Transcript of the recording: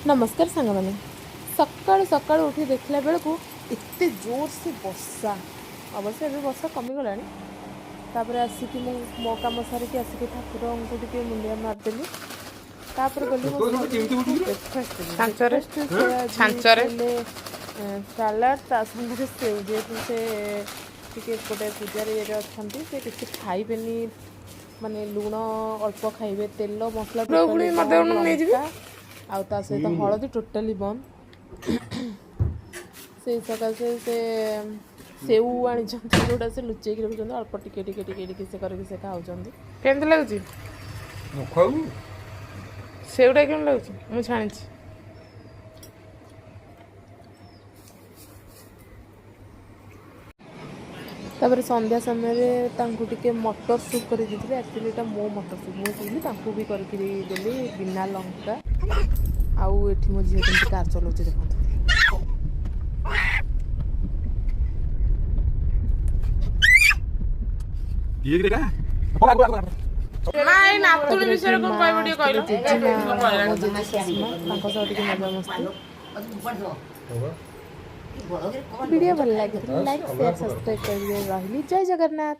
ନମସ୍କାର ସାଙ୍ଗମାନେ। ସକାଳୁ ସକାଳୁ ଉଠି ଦେଖିଲା ବେଳକୁ ଏତେ ଜୋରସେ ବର୍ଷା। ଅବଶ୍ୟ ଏବେ ବର୍ଷା କମିଗଲାଣି। ତାପରେ ଆସିକି ମୁଁ ମୋ କାମ ସାରିକି ଆସିକି ଠାକୁରଙ୍କୁ ଟିକେ ମୁଣ୍ଡିଆ ମାରିଦେଲି। ତାପରେ ଗଲି ମୋ ସ୍ୱାମୀଙ୍କୁ ବ୍ରେକଫାଷ୍ଟ ଦେଲି। ଛାଞ୍ଚରେ ବ୍ରେକଫାଷ୍ଟ ସେ ଆଜି ଛାଞ୍ଚରେ ଖାଇଲେ ସାଲାଡ଼, ତା ସାଙ୍ଗରେ ସେଉ। ଯେହେତୁ ସେ ଟିକେ ଗୋଟେ ପୂଜାରେ ଇଏରେ ଅଛନ୍ତି, ସେ କିଛି ଖାଇବେନି, ମାନେ ଲୁଣ ଅଳ୍ପ ଖାଇବେ, ତେଲ ମସଲା ପୁଣି ଟୋଟାଲି ମତେ ବନ୍ଦ, ଦଉନୁ, ମୁଁ ନେଇଯିବି। ଲଙ୍କା ଆଉ ତା ସହିତ ହଳଦୀ ଟୋଟାଲି ବନ୍ଦ। ସେଇ ସକାଶେ ସେ ସେଉ ଆଣିଛନ୍ତି, ଯେଉଁଟା ସେ ଲୁଚେଇକି ରଖୁଛନ୍ତି। ଅଳ୍ପ ଟିକେ ଟିକେ ଟିକେ ଟିକେ ସେ କରିକି ସେ ଖାଉଛନ୍ତି। କେମିତି ଲାଗୁଛି? ଖାଉ। ସେଉଟା କେମିତି ଲାଗୁଛି? ମୁଁ ଛାଣିଛି। ତାପରେ ସନ୍ଧ୍ୟା ସମୟରେ ତାଙ୍କୁ ଟିକେ ମଟର ସୁପ୍ କରି ଦେଇଥିଲି। ଆକ୍ଚୁଆଲି ଏଇଟା ମୋ ମଟର ସୁପ୍, ମୁଁ ପିଇଲି, ତାଙ୍କୁ ବି କରିକି ଦେଲି ବିନା ଲଙ୍କା। ଆଉ ଏଠି ମୋ ଝିଅ କେମିତି କାର୍ ଚଲାଉଛି ଦେଖନ୍ତୁ। ମା, ଏଇ ନାତୁଣୀ ତାପରେ ଏଠି ବିଷୟରେ କଣ ମା କହିବ ଟିକେ ଆସିଥିଲେ, କହିଲ। ଜେଜେମା, ମୋ ଜେଜେ ଶାଶୁମା, ତାଙ୍କ ସହ ଟିକେ ମଜାମସ୍ତି। ଭିଡ଼ିଓ ଭଲ ଲାଗିଥିଲେ ଲାଇକ୍, ସେୟାର, ସବସ୍କ୍ରାଇବ୍ କରିବେ। ରହିଲି, ଜୟ ଜଗନ୍ନାଥ।